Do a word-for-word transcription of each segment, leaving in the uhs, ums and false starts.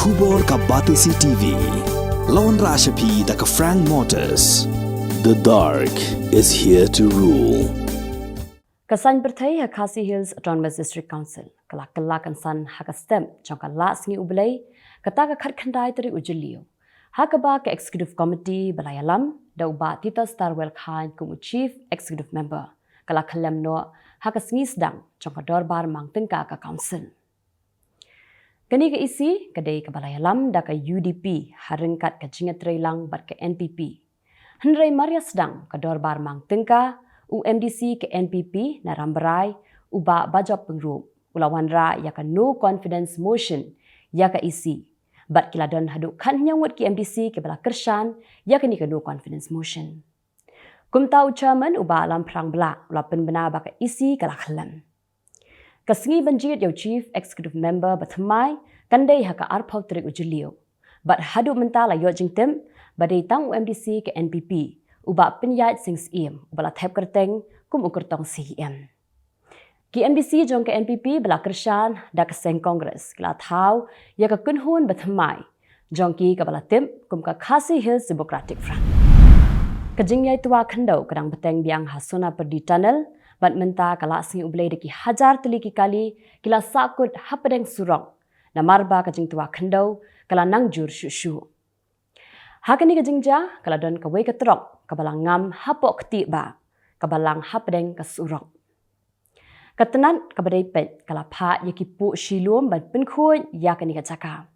Khubor ka Batesi T V. Lawan Rashapi da ka Frank Motors. The dark is here to rule. Ka saiñ pyrthei ha Khasi Hills Autonomous District Council ka la kylla kynsan ha ka step jong ka Lah Sngi U Blei, kata ka khatkhyndai tarik u Jylliew, ha kaba ka Executive Committee ba la ïalam da u Bah Titus Tarwel Chyne kum u Chief Executive Member ka la khyllem noh ha ka sngi sdang jong ka dorbar mang tyngka ka Council. Kane ka E C ka dei kaba la ïalam da ka U D P ha ryngkat ka jingïatreilang bad ka N P P. Hynrei mar ïa sdang ka dorbar mang tyngka, u M D C ka N P P na Rambrai, u Bah Bajop Pyngrope, u la wanrah ïa ka no confidence motion ïa ka E C. Bad ki la don haduh khathynñiew ngut ki M D C kiba la kyrshan ïa kane ka no confidence motion. Kumta u Chairman, u Bah Lamphrang Blah, u la pynbna ba ka E C ka la khyllem. Ka sngi ban jied ïa u Chief Executive Member ba thymmai kan dei ha ka arphew tarik u Jylliew. Bad haduh mynta la ïoh jingtip ba dei tang u M D C ka N P P, u Bah Pynïaid Sing Syiem, uba la thep kyrteng kum u kyrtong C E M. Ki M D C jong ka N P P ba la kyrshan da ka seng Congress ki la thaw ïa ka kynhun ba thymmai jong ki kaba la tip kum ka Khasi Hills Democratic Front. Ka jingïaitwa khyndew ka dang bteng biang ha Sonapyrdi Tunnel, bad mynta ka Lah Sngi U Blei da ki hajar tylli ki kali ki la sahkut hapdeng surok, namar ba ka jingtwa khyndew ka la nang jur shuh shuh. Ha kane ka jingjia ka la don kawei ka trok kaba la ngam hapoh ktieh ba kaba lang hapdeng ka surok. Ka tnat kaba dei peit ka la phah ïa ki puh shilum ban pynkhuid ïa kane ka jaka.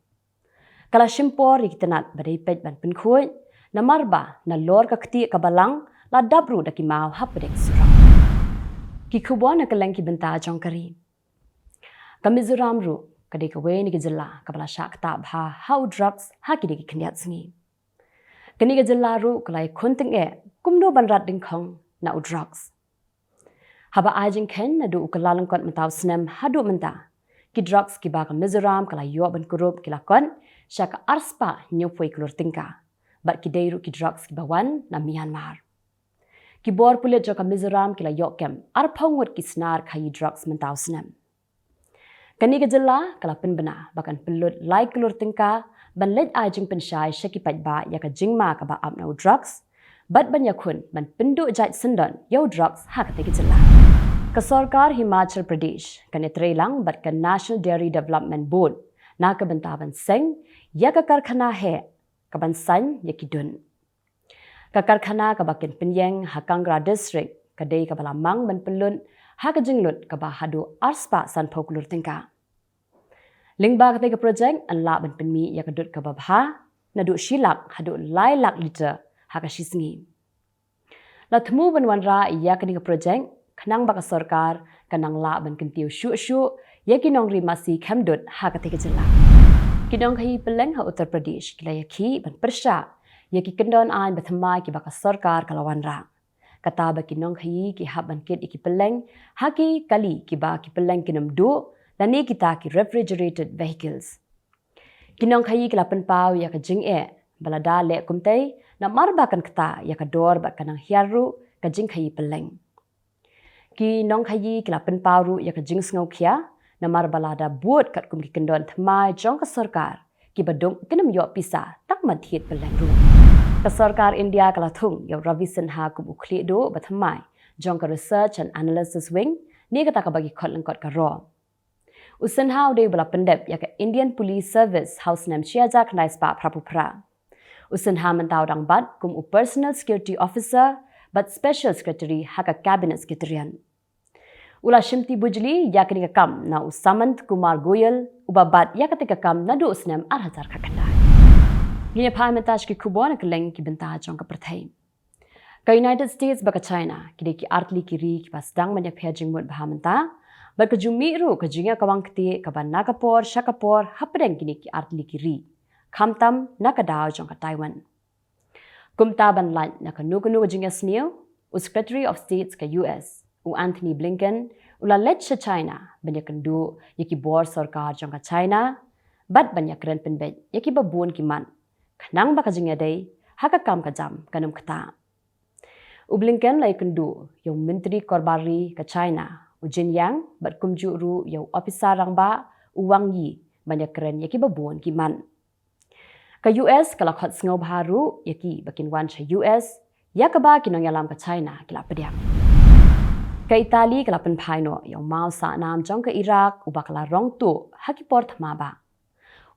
Ka la shim por ïa ki tnat ba dei peit ban pynkhuid, namar ba nalor ka ktieh kaba lang la dap ruh da ki maw hapdeng surok. Ki khubor na kylleng ki bynta jong ka ri. Ka Mizoram ruh ka dei kawei na ki jylla kaba la shah ktah bha ha u drugs ha kine ki khyndiat sngi. Kane ka jylla ruh ka la ïakhun tyngeh kumno ban rat dyngkhong na u drugs. Haba ai jingkheiñ naduh u kylla lyngkot mynta u snem haduh mynta, ki drugs kiba ka Mizoram ka la ïoh ban kurup ki la kot sha ka arspah hynñiewphew klur tyngka. Bad ki dei ruh ki drugs kiba wan na Myanmar. Ki bor pulit jong ka Mizoram ki la ïoh kem arphew ngut ki snar khaïi drugs mynta u snem. Kane ka jylla ka la pynbna ba kan pynlut lai klur tyngka ban leit ai jingpynshai sha ki paidbah ïa ka jingma kaba ap na u drugs, bad ban ïakhun ban pynduh jait syndon ïa u drugs ha katei ka jylla. Ka sorkar Himachal Pradesh kan ïatreilang bad ka National Dairy Development Board na ka bynta ban seng ïa ka karkhana heh kaban saiñ ïa ki dud. Ka karkhana kaba kin pynïeng ha Kangra District ka dei kaba la mang ban pynlut ha ka jinglut kaba haduh arspah sanphew klur tyngka. Lyngba katei ka projek yn lah ban pynmih ïa ka dud kaba bha naduh shi lak haduh lai lak liter ha ka shi sngi. La thmu ban wanrah ïa kane ka projek khnang ba ka sorkar kan nang lah ban kyntiew shuh shuh ïa ki nongri masi khem dud ha katei ka jylla. Ki nongkhaïi pylleng ha Uttar Pradesh ki la ïakhih ban pyrshah ïa ki kyndon aiñ ba thymmai kiba ka sorkar ka la wanrah. Kata ba ki nongkhaïi ki hap ban kit ïa ki pylleng ha ki kali kiba ki pylleng kin ym duh, lane kita ki refrigerated vehicles. Ki nongkhaïi ki la pynpaw ïa ka jingeh ba lada leh kumtei, namar ba kan ktah ïa ka dor bad kan nang hiar ruh ka jingkhaïi pylleng. Ki nongkhaïi ki la pynpaw ruh ïa ka jingsngewkhia, namar ba lada bud katkum ki kyndon thymmai jong ka sorkar, kiba duk kin ym ïoh pisa tang ban thied pylleng ruh. Ka sorkar India ka la thung ïa u Ravi Sinha kum u khlieh duh ba thymmai jong ka Research and Analysis Wing, ne kata kaba ki khot lyngkot ka raw. U Sinha u dei uba la pyndep ïa ka Indian Police Service ha u snem shi hajar khyndai spah phra phew phra. U Sinha mynta u dang bat kum u Personal Security Officer bad Special Secretary ha ka Cabinet Secretariat. U la shimti bujli ïa kane ka kam na u Samant Kumar Goyal, uba bat ïa katei ka kam naduh u snem ar hajar khatkhyndai. Ngin ïa phai mynta sha ki khubor na kylleng ki bynta jong ka pyrthei. Ka United States bad ka China ki dei ki artylli ki ri kiba sdang ban ïapher jingmut bha mynta, bad ka ju mih ruh ka jingïakawang ktieh kaba na ka por sha ka por hapdeng kine ki artylli ki ri, khamtam na ka daw jong ka Taiwan. Kumta ban lait na kano kano ka jingïasniew, u Secretary of State ka U S, u Antony Blinken, u la leit sha China ban ïakynduh ïa ki bor sorkar jong ka China, bad ban ïakren pynbeit ïa kiba bun ki mat, khnang ba ka jingïadei ha ka kam ka jam kan ym ktah. U Blinken la ïakynduh ïa u Myntri Korbar Ri ka China, u Jin Yang, bad kumjuh ruh ïa u Ophisar Rangbah, u Wang Yi, ban ïakren ïa kiba bun ki mat. Ka U S ka la khot sngewbha ruh ïa ki ba kin wan sha U S, ïa kaba ki nongïalam ka China ki la pdiang. Ka Italy ka la pynphai noh ïa u maw sah nam jong ka Iraq uba ka la rong tuh ha ki por thma ba.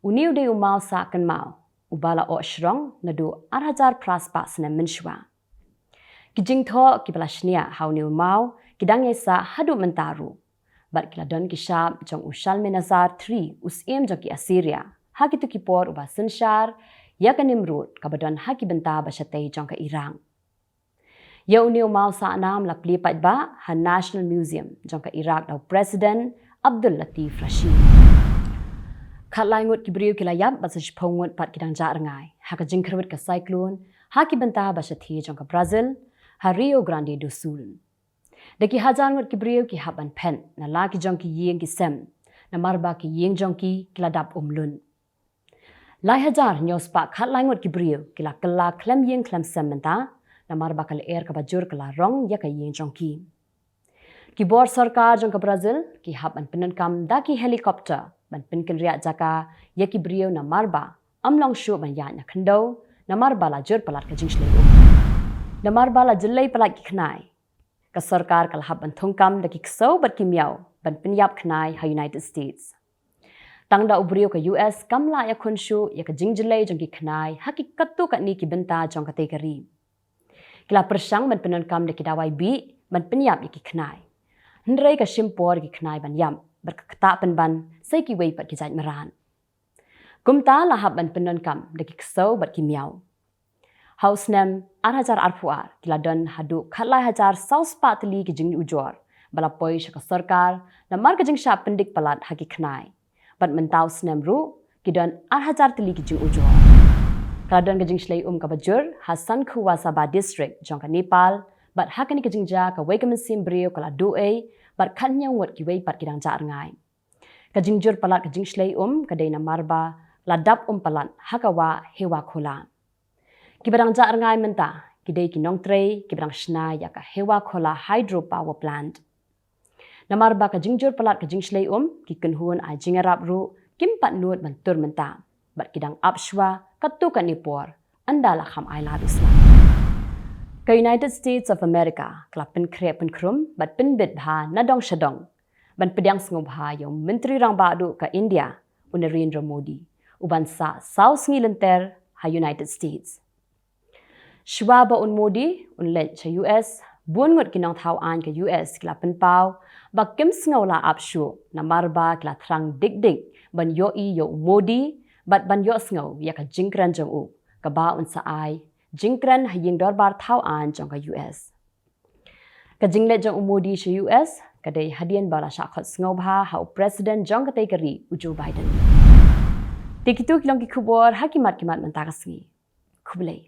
Une u dei u maw sah kynmaw uba la oh shrong naduh ar hajar phra spah snem mynshuwa. Ki jingthoh kiba la shniah ha une u maw ki dang ïai sah haduh mynta ruh. Bad ki la don ki shap jong u Shalmaneser three, u syiem jong ki Assyria, ha kito ki por uba synshar ïa ka Nimrud kaba don ha ki bynta ba shatei jong ka Iraq. Ïa une u maw sah nam la plie paidbah ha National Museum jong ka Iraq da u President Abdul Latif Rashid. Khatlai ngut ki briew ki la ïap bad sa shiphew ngut pat ki dang jah rngai ha ka jingkyrwit ka cyclone ha ki bynta ba shathie jong ka Brazil, ha Rio Grande do Sul. Da ki hajar ngut ki briew ki hap ban phet na la ki jong ki ïing ki sem, namar ba ki ïing jong ki ki la dap um lun. Lai hajar hynñiew spah khatlai ngut ki briew ki la kylla khlem ïing khlem sem mynta, namar ba ka lyer kaba jur ka la rong ïa ka ïing jong ki. Ki bor sorkar jong ka Brazil ki hap ban pyndonkam da ki helicopter ban pynkynriah jaka ïa ki briew namar ba ym long shuh ban ïaid na khyndew, namar ba la jur palat ka jingshlei um. Namar ba la jyllei palat ki khnai, ka sorkar ka la hap ban thungkam da ki ksew bad ki miaw ban pynïap khnai ha United States. Tang da u briew ka U S kam lah ïakhun shuh ïa ka jingjyllei jong ki khnai ha ki katto katne ki bynta jong katei ka ri. Ki la pyrshang ban pyndonkam da ki dawai bih ban pynïap ïa ki khnai. Hynrei ka shim por ïa ki khnai ban ïap bad ka ktah pynban sa ïa kiwei pat ki jait mrad. Kumta la hap ban pyndonkam da ki ksew bad ki miaw. Ha u snem ar hajar arphew ar ki la don haduh khatlai hajar saw spah tylli ki jingujor ba la poi sha ka sorkar namar ka jingshah pyndik palat ha ki khnai. Bad mynta u snem ruh ki don ar hajar tylli ki jingujor. Ka la don ka jingshlei um kaba jur ha Sankhuwasabha District jong ka Nepal, bad ha kane ka jingjia kawei ka mynsiem briew ka la duh ei bad khathynñiew ngut kiwei pat ki dang jah rngai. Ka jingjur palat ka jingshlei um ka dei namar ba la dap um palat ha ka wah Hewakhola. Kiba dang jah rngai mynta ki dei ki nongtrei kiba dang shna ïa ka Hewakhola Hydro Power Plant. Namar ba ka jingjur palat ka jingshlei um, ki kynhun ai jingïarap ruh kim pat nud ban tur mynta, bad ki dang ap shuwa katto katne por ynda la kham ai lad u slap. Ka United States of America ka la pynkhreh pynkhrum bad pynbit bha na dong sha dong ban pdiang sngewbha ïa u Myntri Rangbah duh ka India, u Narendra Modi, uban sah saw sngi lynter ha United States. Shuwa ba un Modi un leit sha U S, bun ngut ki nongthaw aiñ ka U S ki la pynpaw ba kim sngew la ap shuh namar ba ki la thrang dik dik ban ïohi ïa u Modi bad ban ïohsngew ïa ka jingkren jong u, kaba un sa ai jingkren ha ïing dorbar thaw aiñ jong ka U S. Ka jingleit jong u Modi sha U S ka dei hadien ba la shah khot sngewbha ha u President jong katei ka ri, u Joe Biden. Te kito ki long ki khubor ha ki mat ki mat mynta ka sngi. Khublei.